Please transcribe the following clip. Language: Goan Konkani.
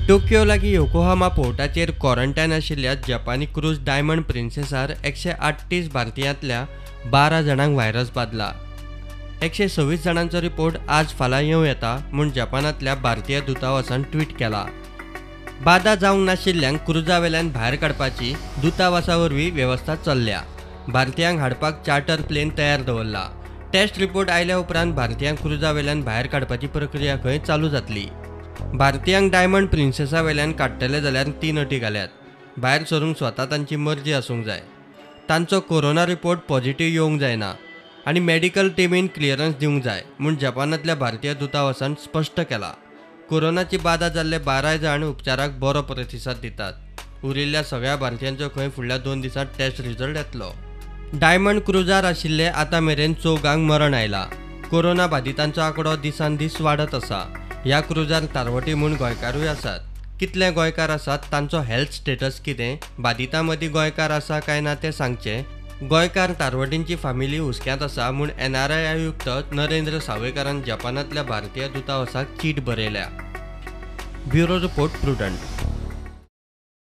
टोक्यो लागीं योकोहामा पोर्टाचेर क्वॉरंटायन आशिल्ल्या जपानी क्रूज डायमंड प्रिन्सेसार 138 भारतीयांतल्या 12 जाणांक व्हायरस बादला. 126 जाणांचो रिपोर्ट आज फाल्यां येवं येता म्हूण जपानांतल्या भारतीय दूतावासान ट्वीट केला. बादा जावंक नाशिल्ल्यांक क्रुजा वेल्यान भायर काडपाची दूतावासा वरवीं वेवस्था चल्ल्या. भारतीयांक हाडपाक चार्टर प्लेन तयार दवरला. टेस्ट रिपोर्ट आयल्या उपरांत भारतीयांक क्रुजा वेल्यान भायर काडपाची प्रक्रिया खंय चालू जातली. भारतीयांक डायमंड प्रिन्सेसा वेल्यान काडटले जाल्यार 3 अटी घाल्यात. भायर सरूंक स्वता तांची मर्जी आसूंक जाय, तांचो कोरोना रिपोर्ट पॉझिटिव्ह येवंक जायना आनी मेडिकल टिमीन क्लियरन्स दिवंक जाय म्हूण जपानांतल्या भारतीय दूतावासान स्पश्ट केला. कोरोनाची बादा जाल्ले 12 जाण उपचाराक बरो प्रतिसाद दितात. उरिल्ल्या सगळ्या भारतीयांचो खंय फुडल्या 2 दिसांत टेस्ट रिजल्ट येतलो. डायमंड क्रुजार आशिल्ले आतां मेरेन 4 मरण आयला. कोरोना बादितांचो आंकडो दिसान दीस वाडत आसा. ह्या क्रुजार तारवटी म्हूण गोंयकारूय आसात. कितले गोंयकार आसात, तांचो हेल्थ स्टेटस कितें, बादितां मदीं गोंयकार आसा काय ना तें सांगचें. गोंयकार तारवटींची फामिली हुस्क्यांत आसा म्हूण NRI आयुक्त नरेंद्र सावयकारान जपानांतल्या भारतीय दूतावासाक चीट बरयल्या. Bureau report, Prudent.